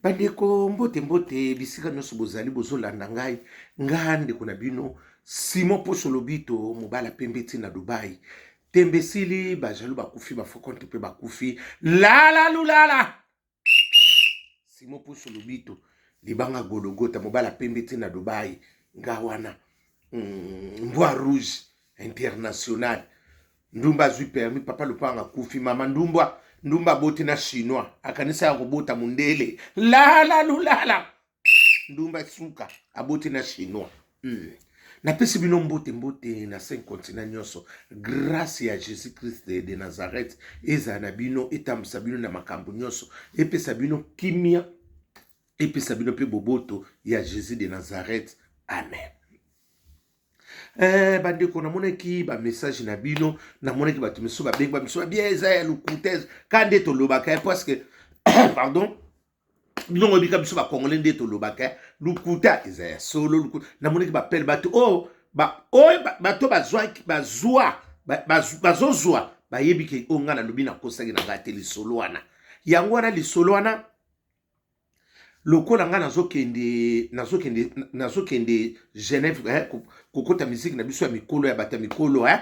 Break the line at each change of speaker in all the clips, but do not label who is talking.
Bandeko, mbote mbote bisika nyonso bozali bozolanda ngai. Nga ndeko na bino Simon Poso Lobito, mobala pembe ti na Dubai. Tembe esili, bajaloux bakufi, bafokonte mpe bakufi. Lala lulala. Simon Poso Lobito, libanga Gologota, mobala pembe ti na Dubai. Nga wana mbwa rouge international. Ndumba azwi permis, papa lopanga akufi, mama ndumba ndumba aboti na chinois, akanisa ya kobota mundele. Lala lulala, ndumba suka aboti na chinois. Napesi bino mbote mbote na cinq continent nyonso. Grâce ya Jésus Christ de Nazareth ezala na bino, etambwisa bino na makambo nyonso, epesa bino kimia, epesa bino mpe boboto ya Jésus de Nazareth. Amen. Bandeko, namonaki bamessage na bino, namonaki bato misusu babengi, bamisusu babia eza ya lokuta. Ka nde tolobaka ye, parce que, pardon, bino oyebika biso bacongolais nde tolobaka lokuta eza ya solo. Lokuta, namonaki bapele bato oyo oyo bato bazwaki, bazwa, bazozwa, bayebi ke oyo ngai nalobi nakosaki na ngai te. Lisolo wana, yango wana lisolo wana, lokola ngai nazokende Genève, kokota musique na biso ya mikolo, ya bato ya mikolo, eh?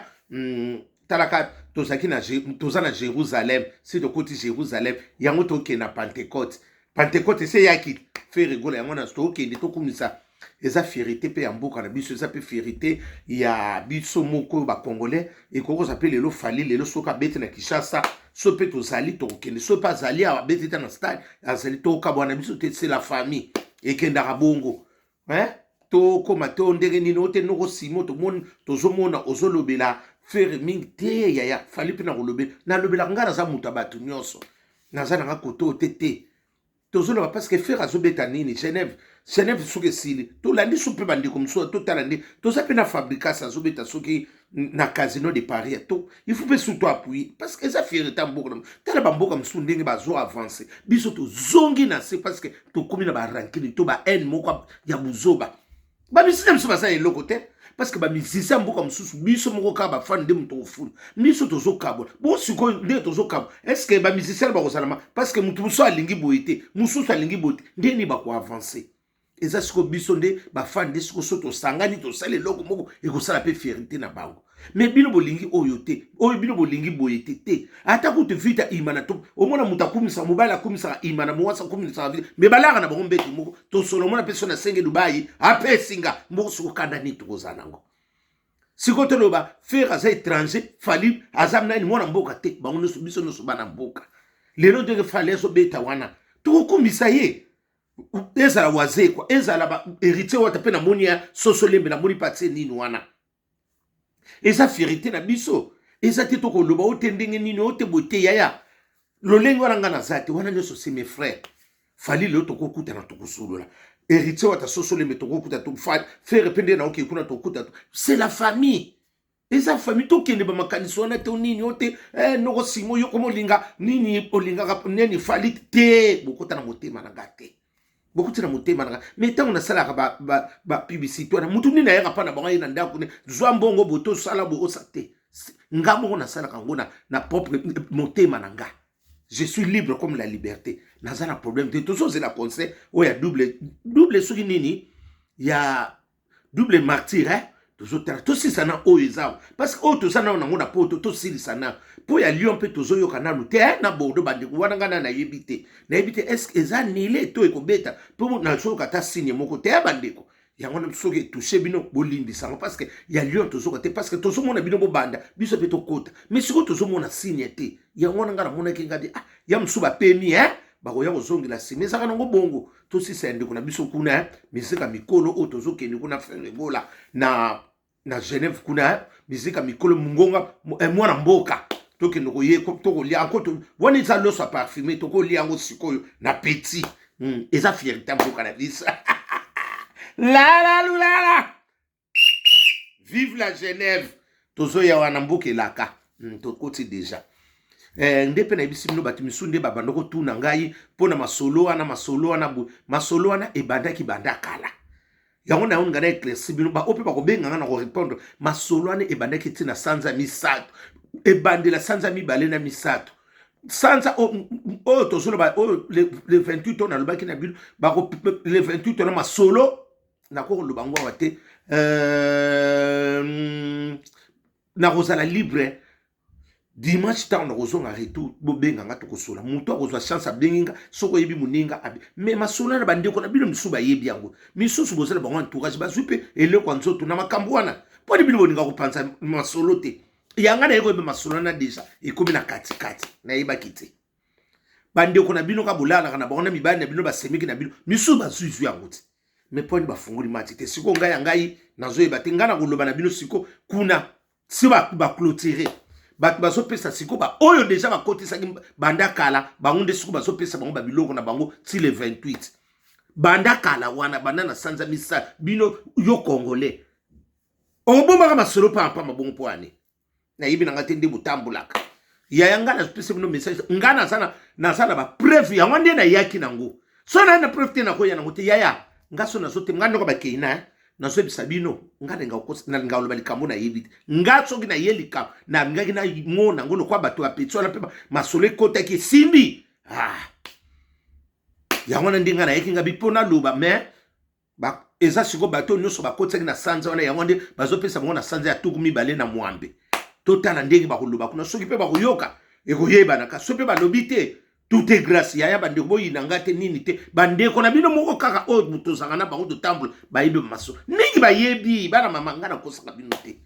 Talaka, tozalaki na, toza na Jérusalem. Si tokoti Jérusalem, yango tokende na Pentecôte. Pentecôte ese eyaki, Ferre Gola. Yango na tokende tokumisa, eza fierté mpe ya mboka na biso, eza mpe fierté ya biso moko oyo bacongolais. Ekoki kozala mpe lelo Fally, lelo soki abeti na Kinshasa, so mpe tozali, tokokende. So mpe azali awa, abeti te na stade, azali, tokabwana biso te. C'est la famille, ekendaka bongo, hein? Tokóma to ndenge nini o te noko Simo, tomoni, tozomona ozolobela Ferre mingi te. Yaya, Fally mpe nakolobela, nalobelaka. Ngai naza moto ya bato nyonso, naza nanga kote oyo te te. Tozoloba parce que Ferre azobeta nini? Genève. Genève soki esili, tolandi so mpe bandeko mosusu, totala nde toza mpe na Fabregas, azobeta soki na Casino de Paris. To il faut mpe surtout appuyer, parce que eza fierté ya mboka. Tala bamboka mosusu ndenge bazo avance, biso tozongi na se, parce que tokómi na barancune to bahaine moko ya buzoba. Bamisisa biso baza eloko te, parce que bamisisa mboka mosusu, biso moko kaka bafani nde moto kofuna biso, tozokabola. Bo sikoyo ndenge tozokabola, est ce que bamusicien bakozalama? Parce que motu mosusu alingi boye te, mosusu alingi boye te, ndeni bakoavance? Eza sikoyo biso nde bafani nde sikoyo so tosangani, tosala eloko moko ekosala mpe fierté na bango. Mais bino bolingi oyo te, oyo bino bolingi boye te te. Ata kutu Vita Imana, to omona moto akumisaka mobali, akumisaka Imana, mwasi akumisaka Vita, mais balaka na bango mbeti moko. Tosolo omona mpe so na senge Dubai, apesinga mboko. Soko kanda nini tokozala nango sikoyo? Toloba Ferre aza étranger, Fally aza nani, mwana mboka te? Bango nyonso, biso nyonso bana mboka. Lelo ndenge Fally azobeta wana, tokokumisa ye, ezala Wazekwa, ezala Héritier Wata. Mpe namoni ya Soso Lembe, namoni patie nini wana, eza fierté na biso. Eza te tokoloba o te ndenge nini o te boye te. Yaya, lolenge wana nga naza te. Wana nyonso c'est mes frères. Fally lelo tokokutana, tokosolola. Héritier Wata, Soso Lembe, tokokuta. Ferre mpe nde naoke kuna, tokuta. C'est la famille, eza famille. Tokende bamakanisi wana te, nini o te, noko Simo, yo komo olinga nini, olingaka nini? Fally te, bokota na motema na nga te, bokoti na motema na nga. Mais ntango nasalaka bapublicité wana, mutu nini ayaka mpa na bango, aye na ndako ne zwa mbongo boye, tosala boye, osa te. Nga moko nasalaka yango na propre motema na nga. Je suis libre comme la liberté, naza na problème te. Tozozela conseil oyo ya double double, soki nini, ya double martyr, eh? Tozotala, tosilisa na oyo eza, parce que oyo toza nano nango na Poto, tosilisa na mpo ya Lyon mpe tozoyoka nanu te, na Bordeaux. Bandeko wana, ngai na nayebi te, nayebi te est-ce eza nile to ekobeta, mpo nazoyoka ata signe moko te ya bandeko. Yango wana soki etouche bino, bolimbisango, parce que ya Lyon tozoka te, parce que tozomona bino bobanda, biso mpe tokota, mais sikoyo tozomona signe te. Yango wana ngai namonaki ngai ah, ya mosusu bapemi, eh? Bakoya kozongela nsima, ezalaka nango bongo. Tosisa ya ndeko na biso kuna, misika mikolo oyo tozokende kuna, Ferre Gola na Genève kuna, misika mikolo, mongonga, mwana mboka. Tokende koye, tokolia anko wana, eza loso ya parfume, tokolia yango sikoyo na petit. Eza fierté ya mboka na biso. Lalalulala, vive la Genève! Tozoya wana, mboka elaka. Tokoti déjà. Nde mpe nayebisi bino, bato misusu nde babanda kotuna ngai mpo na masolo wana. Masolo wana boye, masolo wana ebandaki banda kala. Yango na yango ngai na éclairci bino. Baoyo mpe bakobenga ngai na korépondre, masolo wana ebandaki ntina sanza 3, ebandela sanza 2 na 3. Sanza oyo tozoloba oyo, le 28 oyo nalobaki na bino, le 28 wana masolo nakoki koloba yango awa te. Nakozala libre dimanche ntango nakozonga retour. Bobenga nga, tokosola. Moto akozwa chance abengi nga. Soki oyebi moninga, mais masolo na bandeko na bino misusu bayebi yango, misusu bozala bango entourage, bazwi mpe eloko ya nzoto na makambo wana. Mpo ni bino bolinga kopanza masolo te. Yanga naye koyeba masolo wana déjà ekomi na katikati, nayebaki te. Bandeko na bino ka bolalaka na bango, na mibali na bino, basemeki na bino misusu bazwizwi yango te. Mais mponi bafungoli mati te? Sikoyo ngai ya ngai nazoyeba te. Ngai na koloba na bino siko kuna si baclôturer, bato bazopesa sikoyo baoyo déjà bakotisaki banda kala, bango nde sikoyo bazopesa bango babiloko na bango ti le 28. Banda kala wana, banda na sanza 3. Bino, yo Congolais, obombaka masolo pampamba bongo mpo ani? Nayebi na ngai te nde botambolaka. Yaya, ngai napesa bino message. Ngai naza na bapreuve, yango nde nayaki nango. So naye na preuve te, nakoya nango te. Yaya, nga so nazote ngai ndoko bakei na nazoyebisa bino, nga nalinga koloba likambo nayebi te. Nga soki naye likambo, nalingaki namona yango lokwa bato bapeti wana mpe masolo ekotaki esimbi. Ah. Yango wana nde ngai nayaki nga bi mpo naloba. Mais eza sikoyo bato nyonso bakotisaki na sanza wana, yango nde bazopesa bango na sanza ya 28. Totala ndenge bakoloba kuna. Soki mpe bakoyoka, ekoyebanaka. Soki mpe balobi te, tout est grâce. Yaya, bandeko, boyina nga te, nini te. Bandeko na bino moko kaka oyo tozalaka na bango, totambola, bayebi maso mingi, bayebi bana mama. Ngai nakosaka bino te.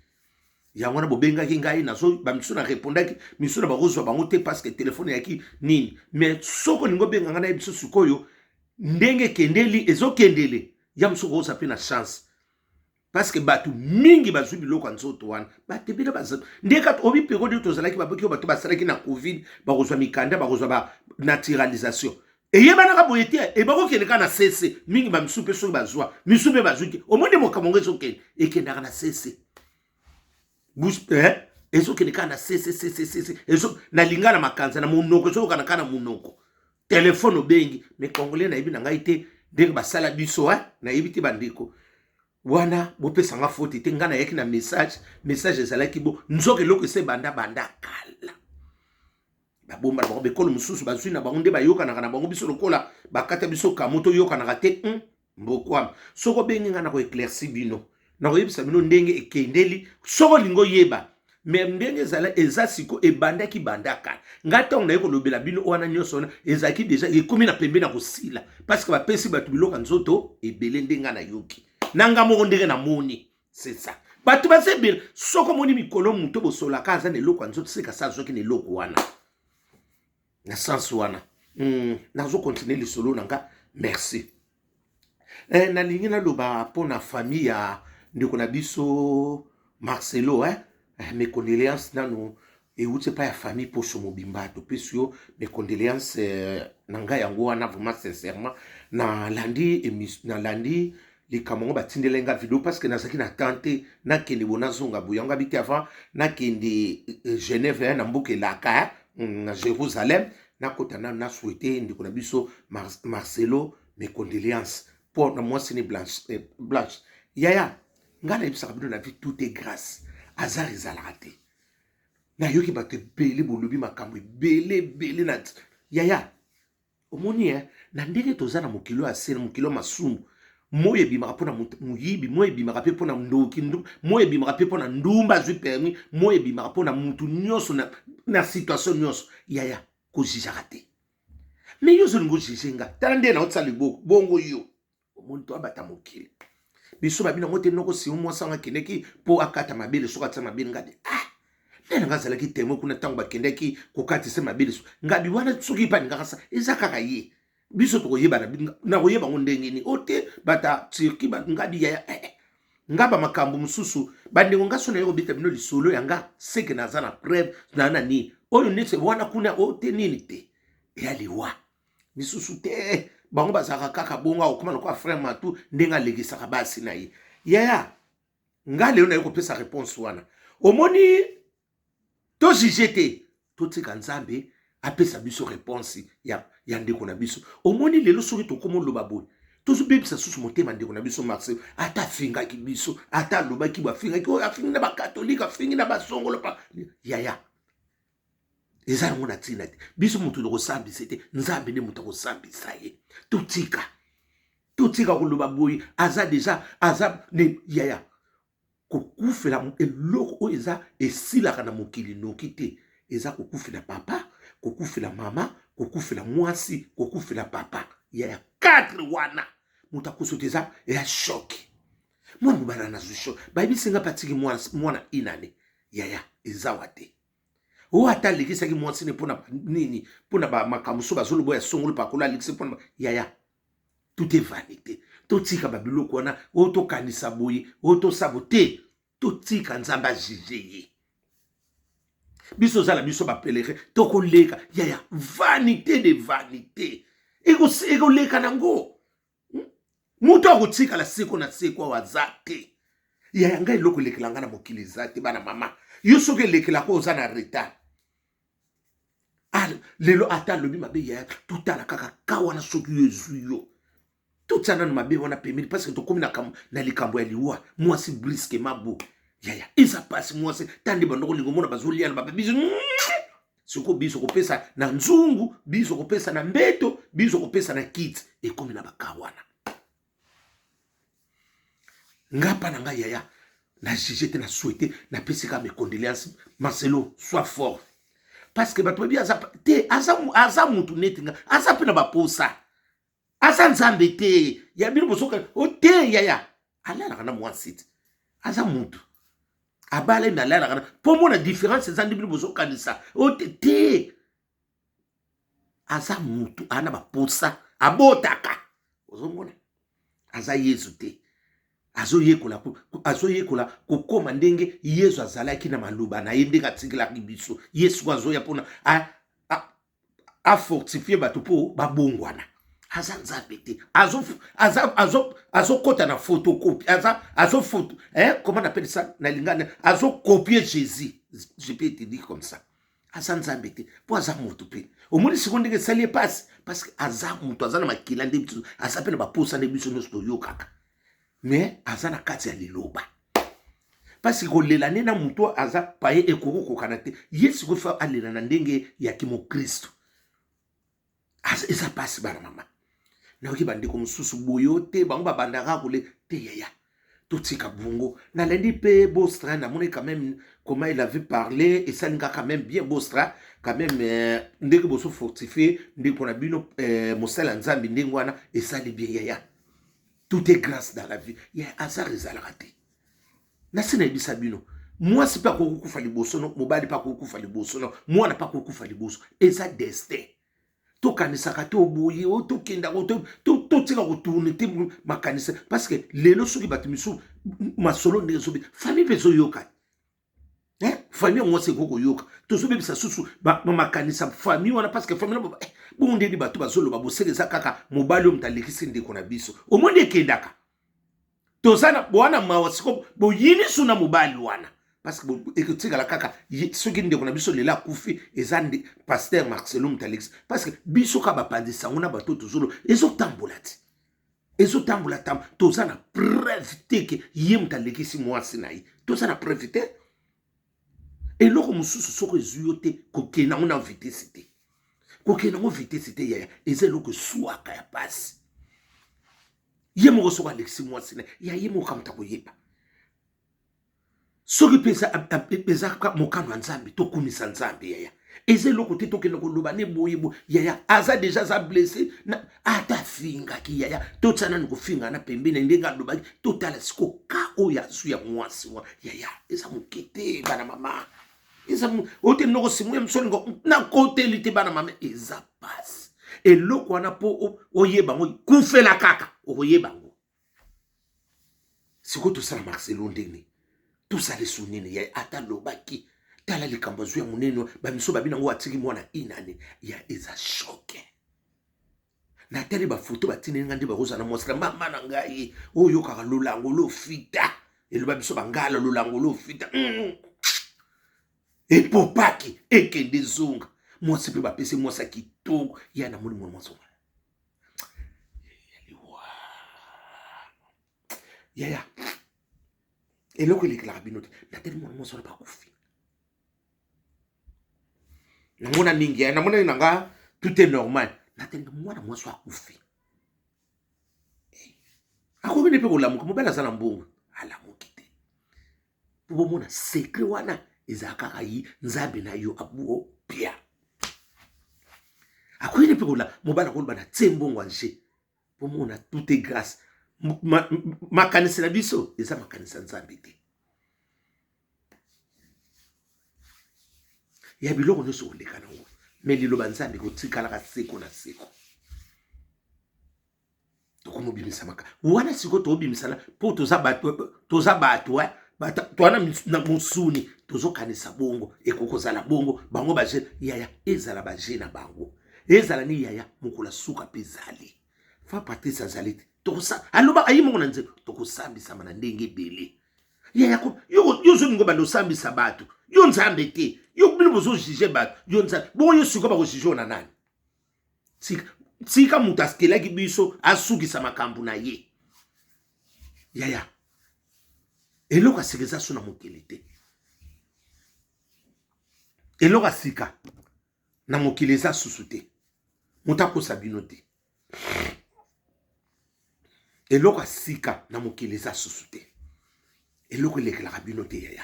Yango wana bobengaki ngai, nazo bamisu na répondaki, misu na bakozwa bango te parce que telefone eyaki nini. Mais soki olingi obenga ngai, nayebi biso sikoyo ndenge ekendeli, ezokendele ya mosuku oza mpe na chance, parce que bato mingi bazwi biloko ya nzoto wana. Bato ebele nde kaka obi période oyo tozalaki, baboki oyo bato basalaki na Covid, bakozwa mikanda, bakozwa ba naturalisation. Eyebanaka boye te, ebakokende kaka na cc mingi. Bamisu mpe soki bazwa, misu mpe bazwi te. Omoni mokambo ngo ezokende, ekendaka na cc, ezokende kaka na cccccc. Nalinga na makanza na monoko, ezokokana kaka na monoko. Telefone obengi. Mais Congolais, nayebi na ngai te ndenge basala biso. Nayebi te. Bandeko wana, bopesanga faute te. Ngai nayaki na message. Message ezalaki bo nzoka eloko ese ebanda banda kala, babomba na bango. Bekolo mosusu bazwi na bango nde bayokanaka na bango. Biso lokola bakata biso kamo, toyokanaka te. Mbokwama, soki obengi ngai, na koéclaircir bino, na koyebisa bino ndenge ekendeli. Soki olingi oyeba, mais ndenge ezala, eza siko ebandaki banda kala. Ngai ntango naye kolobela bino wana nyonso wana, ezalaki déjà ekomi na pembe na kosila, parce que bapesi bato biloko ya nzoto ebele. Ndenge ngai nayoki na nga moko, ndenge namoni, c'est ça. Bato baza ebele. Soki omoni mikolo moto bosolaka aza na eloko ya nzoto, seka sa azwaki na eloko wana na sens wana. Nazocontinuer lisolo na nga. Merci. Nalingi naloba mpo na famille ya ndeko na biso Marcelo. Mes condoléances nanu euti epai ya famille Poso mobimba. Topesi yo mes condoléances na ngai yango wana. Vraiment, sincèrement, nalandi likambo yango, batindela nga video parce que nazalaki na temps te. Nakende bo, nazonga boye. Yango abi te, avant nakende Genève, na mboka elaka, na Jérusalem, nakota nanu nasouhaiter ndeko na biso Marcelo mes condoléances mpo na mwasi ni Blanche. Blanche, yaya, ngai nayebisaka bino, na vie tout est grâce, hasard ezalaka te. Nayoki bato ebele bolobi makambo ebele ebele na yaya. Omoni, na ndenge toza na mokili oyo ase, na mokili oyo masumu, moi ebimaka mpona moyibi, moi ebimaka mpe mpona ndoki, moi ebimaka mpe mpona ndumba azwi permis, moi ebimaka mpona mutu nyonso na situation nyonso. Yaya, kojugeaka te. Mais yo ozolinga ojuger nga, tala nde naotisa liboko bongo. Yo omoni, to abata mokili biso babi nango te. Noko simo mwasi wango akendeki mpo akata mabele. Soki atia mabele, ngabi ah, nde nanga azalaki témoin kuna ntango bakendaki kokatisa mabele. So ngabi wana, soki mpe alingaka sa, eza kaka ye. Biso tokoyeba na koyeba ngo ndenge nini? O te, bata Turki ngabi yaya, nga bamakambo mosusu. Bandeko, nga so naye kobeta bino lisolo ya nga, seke naza na preuve na nini oyo neti wana kuna. O te, nini te, eya liwa misusu te. Bango bazalaka kaka bongo. Akokoma lokola frère Matu, ndenge alekisaka basi na ye. Yaya, nga lelo naye kopesa réponse wana. Omoni, tojuger te, totika Nzambe apesa biso réponse ya ndeko na biso. Omoni, lelo soki tokóma oloba boye, tozobebisa susu motema ndeko na biso Marcel. Ata afingaki biso, ata alobaki bo, afingaki oyo, afingi na bakatolike, afingi na basongolo pa. Yaya, Eza yango na ntina te. Biso moto tokosambisa te, Nzambe nde moto akosambisa ye. Totika, totika koloba boye. Aza deja, aza ne yaya kokufela eloko oyo eza esilaka na mokili noki te. Eza kokufela papa, kokufela mama, kokufela mwasi, kokufela papa. Yaya 4 wana moto akosote eza ya choc. Mwana mobali wana azwi choc. Bayebisi nga mpe atiki mwana inane. Yaya eza wa te. Oyo ata alekisaki mwasi ne mpona nini, mpona bamakambo so bazoloba ya songolo pakolo alekisi mpona yaya. Tout est vanité. Totika babiloko wana, oyo tokanisa boye, oyo tosabo te. Totika Nzambe ajuge ye. Biso oza na biso bapelerin, tokoleka. Yaya, vanité de vanité. Ekoleka nango. Moto akotikala seko na seko awa aza te. Yaya, ngai eloko elekela ngai na mokili eza te, bana mama. Yo soki elekelaka oza na retard. Lelo ata alobi mabe yaya, totala kaka ka wana soki yo ezwi yo. Totia nanu mabe wana pembeni parce que tokomi na likambo ya liwa. Mwasi brusquement bo. Yaya, eza pasi mwasi. Tandi bandoko lingo mona bazolia na babe biso. Siko biso kopesa na nzungu, biso kopesa na mbeto, biso kopesa na kiti. Ekomi na baka wana. Nga pa na nga yaya, na juge te, na souhaite, na pesi ka mes condoléances. Marcelo, sois fort. Parce que bato babi aza te, aza mutu neti nga, aza pe na baposa. Aza nzambe te. Ya bino bosoka, o te yaya. Alalaka na mwasi te. Aza mutu. Abala na alalaka na. Po mona différence eza nde bino bozokanisa. O te, te. Aza mutu, ana baposa, abotaka. Ozomona? Aza Yesu te. Azoyekola kokoma ndenge Yesu azalaki na maloba na ye, ndenge atikelaki biso. Yesu azoya mpona afortifie bato mpo babongwana. Aza nzambe te. Azokota na photocopie. Aza, azo photo, hein, comment on appelle ça na lingala? Azokopie Jésus. Je peux te dire comme ça. Aza nzambe te, po aza motu pe. Omoni sikoyo ndenge esali ye pasi, parce que aza motu, aza na makila nde biso, aza pe na baposa nde biso nyonso toyokaka. Mais aza na kati ya liloba. Parce que kolela nde na motu aza paye ekoki kokana te. Ye sikoyo fa alela na ndenge ya kimokristo. Eza pasi bana mama. Nayoki bandeko mosusu boyo te, bango babandaka kole te yaya. Totika bongo. Nalandi pe Bostra, namoni quand même comment il avait parlé, et ça linga quand même bien Bostra, quand même ndenge boso fortifié, ndeko na bino mosala Nzambe ndenge wana, et ça li bien yaya. Tout est grâce dans la vie. Ya hasard ezalaka te. Nasi nayebisa bino, mwasi pe akoki kokufa liboso no, mobali pe akoki kokufa liboso no, mwana pe akoki kokufa liboso. Eza destin. Tokanisaka te oboye, oyo tokendaka, oyo totika kotourne te makanisa. Parce que lelo soki bato misusu, masolo ndenge ezobe, famille mpe ezoyoka. Hein? Famille yango mwasi ekoki koyoka. Tozobebisa susu makanisa famille wana, parce que famille wana, bongo ndenge bato bazoloba, boseke eza kaka mobali oyo moto alekisi ndeko na biso. Omoni ekendaka. Toza na wana mawa siko boyini su na mobali wana. Parce que ekotikala kaka ye, soki ndeko na biso lelo akufi, eza nde pasteur Marcelo moto alekisi. Parce que biso kaka bapanzi sango na bato tozolo, ezotambola te. Ezotambola tam, toza na preuve te ke ye moto alekisi mwasi na ye. Toza na preuve te. Eloko mosusu soko ezwi yo te, kokende yango na vitesse te. Kokende yango vitesse te yaya, eza eloko eswaka ya pasi. Ye moko soko alekisi mwasi na ye, ya ye moko moto akoyeba. Soki mpe eza mokano ya Nzambe, tokumisa Nzambe yaya. Eza eloko te tokende koloba ne boye boye yaya, aza déjà aza blessé na, ata afingaki yaya, totia nanu kofinga na pembeni ndenge alobaki, totala siko ka oyo azwi ya mwasi wa yaya, eza moke te bana mama. Eza oyo te noko simu ya mosolingo, nakoteli te bana mama, eza pasi. Eloko wana po oyeba yango, kufela kaka okoyeba yango. Sikoyo tosala Marcelo ndenge tosala esu nini ya ata lobaki, tala likambo azwi ya monene, ba miso babi nango atiki mwana inane ya eza choc. Natali ba photo batindeli nga nde bakozala na mwasi na mama na ngai oyo kaka lolango lofita eloba biso bangala lolango lofita. Epopaki ekende zonga mwasi mpe bapesi mwasi ya kitoko ya namoni mwana mwasi wana. Yaya, eloko elekelaka bino te. Natali mwana mwasi wana bakufi. Namona mingi, eh, namonaki na nga tout est normal. Natelinga mwana mwasi akufi. Eh, akoki nde mpe kolamuka, mobali aza na mbongo, alamuki te. Mpo bomona secret wana ezala kaka ye Nzambe na yo abuo pia. Akoki nde mpe kola mobali akoloba na tie mbongo anje. Bomona tout est grâce. Makanisi na biso eza makanisi ya Nzambe te. Ya biloko nyonso koleka nango, me liloba Nzambe kotikalaka seko na seko. Tokomobimisama wana sikoyo, tokobimisana mpo toza bato, toza bato eh? Towana na mosuni, tozokanisa bongo ekoki kozala bongo. Bango baje yaya, ezala baje na bango, ezala ni yaya mokolo suka mpe ezali. Fa Patrice azali te, aloba ayi moko na nzela, tokosambisama na ndenge ebele. Yaya, yo ozolinga obanda osambisa bato, yo Nzambe te. Yo bino bozojuge bato, yo Nzambe bongo yo sikoyo bakojuge yo na nani? Tika moto akelaki biso asukisa makambo na ye. Yaya, eloko ya sika eza so na mokili te. Eloko ya sika na mokili eza susu te. Moto akosa bino te. Eloko ya sika na mokili eza susu te. Eloko elekelaka bino te, yaya.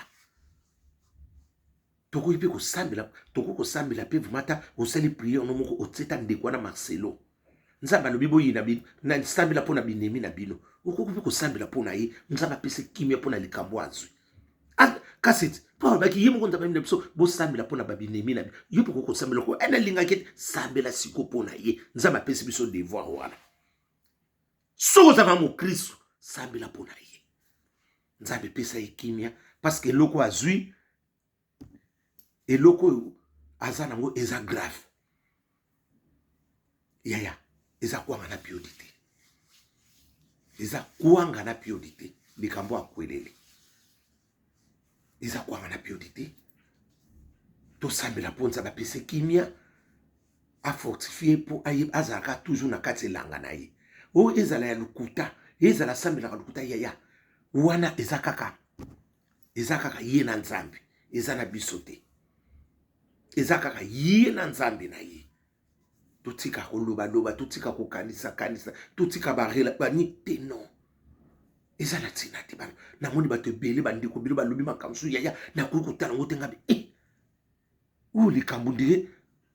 Tokoki mpe kosambela, tokoki kosambela mpe vraiment. Ata osali prière no moko, otieta ndeko wana Marcelo, Nzambe alobi boyina bino, sambela mpo na binemi na bino. Okoki mpe kosambela mpo na ye, Nzambe apesi kimia mpo na likambo azwi. Kasi mpo alobaki ye moko, Nzambe na biso, bosambela mpo na babinemi na bino. Yo mpe okoki kosambela ko nalingaki ete sambela siko mpo na ye. Nzambe apesi biso devoir wana. Soki ozalaka mokristo, sambela mpo na ye, Nzambe epesa ye kimia, parce que eloko azwi, eloko oyo aza nango eza grave, yaya. Eza kwanga na piodi te, eza kwanga na piodi te. Likambo akwelele eza kwanga na piodi te. Tosambela mpo Nzambe apesa kimia, afortifie mpo azalaka toujours na kati elanga na ye. Oyo ezala ya lokuta, ezala asambelaka lokuta, yaya, wana eza kaka ye na Nzambe, eza na biso te. Eza kaka ye na Nzambe na ye. Totika kolobaloba, totika kokanisa kanisa, totika barela bani te. Non, eza na ntina te. Bana, namoni bato ebele, bandeko bino balobi makambo mosusu, yaya, nakoki kotala yango te. Ngabe eh, oyo likambo ndire,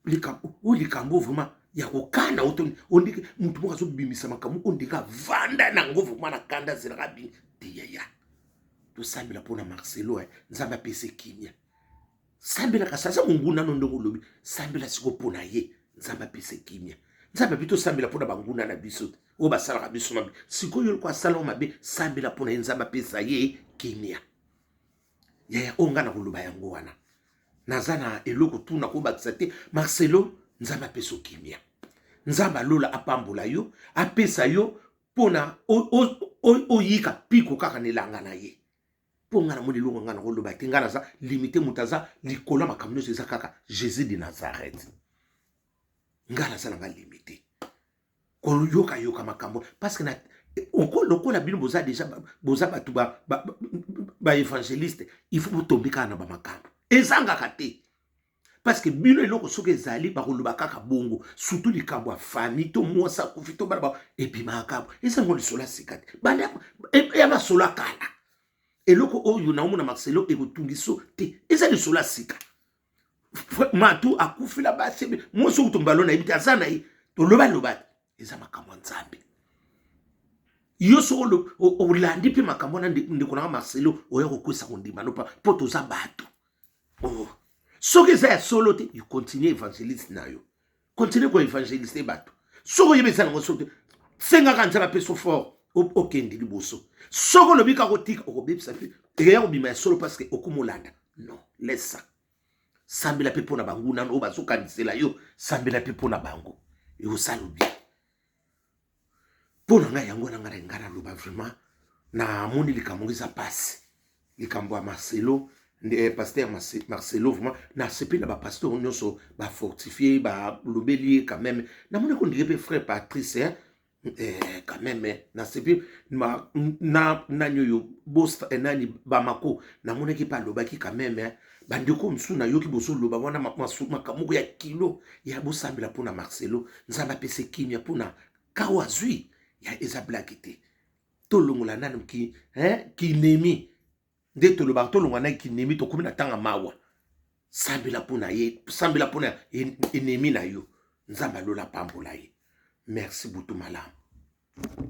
likambo oyo, likambo vraiment ya kokanda. Ondike motu moko azobimisa makambo, ondike avanda nango vraiment na kanda, azelaka bini te. Yaya, tosambela mpona Marcelo, eh. Nzambe apesa kimia. Sambelaka sasa monguna no, ndenge olobi, sambela siko mpo na ye, Nzambe apesa kimia. Nzambe abi tosambela mpona banguna na biso te, oyo basalaka biso mabe. Sikoyo eloko asala mabe, sambela mpo na ye, Nzambe apesa ye kimia. Yaya, oyo ngai na koloba yango wana, naza na eloko tuna kobakisa te. Marcelo, Nzambe apesa kimia, Nzambe alola apambola yo, apesa yo mpona oyika piko kaka na elanga na ye. Mpo ngai namoni eloko ngai nakoloba te, ngai naza limité. Moto aza likolo ya makambo nyonso eza kaka Jésus de Nazareth. Ngai naza na ngai limité koyokayoka makambo, parce que lokola bino boza déjà, boza bato baévangéliste, il faut botombi kaka na bamakambo ezangaka te, parce que bino eloko soki ezali, bakoloba kaka bongo, surtout likambo ya famille to mwasi akufi to bana, ebimaka kaka. Ezango lisolo ya sika te, banda ya masolo ya kala. Eloko oyo naomona Marcelo ekotungiso te, eza lisolo ya sika. Matu akufila basi, mwasi oyo tombalo nayebi te, aza na ye, tolobaloba te. Eza makambo ya Nzambe. Yo soki olandi mpe makambo wana, ndeko nanga Marcelo, oya kokwesa kondima no, mpo toza bato. Oh. Soki eza ya solo te, yo continue évangéliste na yo, continue koévangélise bato. Soki oyebi eza nango solo te, sengaka Nzambe apeso fort, okende liboso. Soki olobi kaka otika, okobebisa mpe ekeya kobima ya solo, parce que okomolanda. Non, laisse ça. Sambela mpe mpo na banguna oyo bazokanisela yo, sambela mpe mpo na bango, ekosala bien. Mpo na ngai yango wana, ngai naloba vraiment, namoni likambo eza pasi, likambo ya Marcelo, pasteur Marcelo. Vraiment nasepeli na bapasteur nyonso bafortifie, balobeli ye quand même. Namoni kondire mpe frère Patrice, eh? Quand même nasepi na nani oyo bosta nani Bamako, namonaki mpe alobaki quand même. Bandeko mosusu, nayoki bozoloba wana makambo moko ya kilo ya bosambela mpona Marcelo, Nzambe apesa kimia mpona kao azwi ya eza blague te. Tolongola nanu kinemi nde tolobaka, tolongola nani kinemi. Tokomi na ntanga mawa. Sambela mpona ye, sambela mpona ennemi na yo. Nzambe alola pambola ye. Merci, butu malamu.